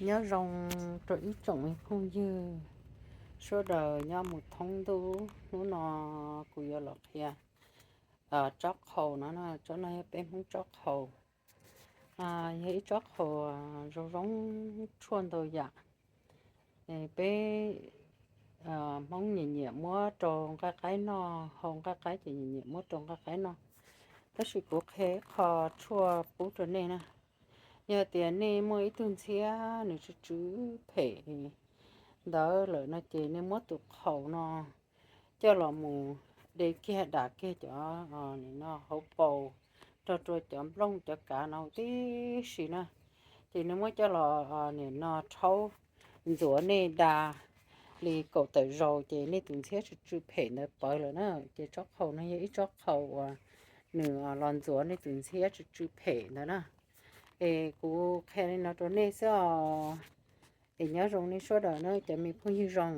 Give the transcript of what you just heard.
Nyob zoo rau ib tsoom me phooj ywg sawv daws nyob mus thoob ntuj. Hnub no kuv yuav los qhia tsob qhaus no, tsob no yog peb Hmoob tsob qhaus. Yog ib tsob qhaus zoo zoo tshuaj ntau yam. Peb Hmoob nyiam nyiam muab rau nqaij qaib noj, hau nqaij qaib ces nyiam nyiam muab rau nqaij qaib noj. Tab sis kuv qhia ib qho tshuaj pub rau nej na. Yog tias nej muaj ib tug ntxhiab nws tsw tsw phem ntawd lawm no ces nej muab tus qhaus no coj los mus de kiag dam kiag cov no hauv paus, rau rau cov nplooj cov kav no tib si na. Ces nej muab coj los nim no rhaub ntxuav nej da li kaum tawm zaus ces nej tus ntxhiab tsw tsw phem ntawd pawv lawm na. Ces tsob qhaus no yog ib tsob qhaus uas nws los ntxuav nej tus ntxhiab tsw tsw phem ntawd na. Es kuv qhia li no rau nej xwb os. Es nyob zoo nej sawv daws na cov me phooj ywg zoo.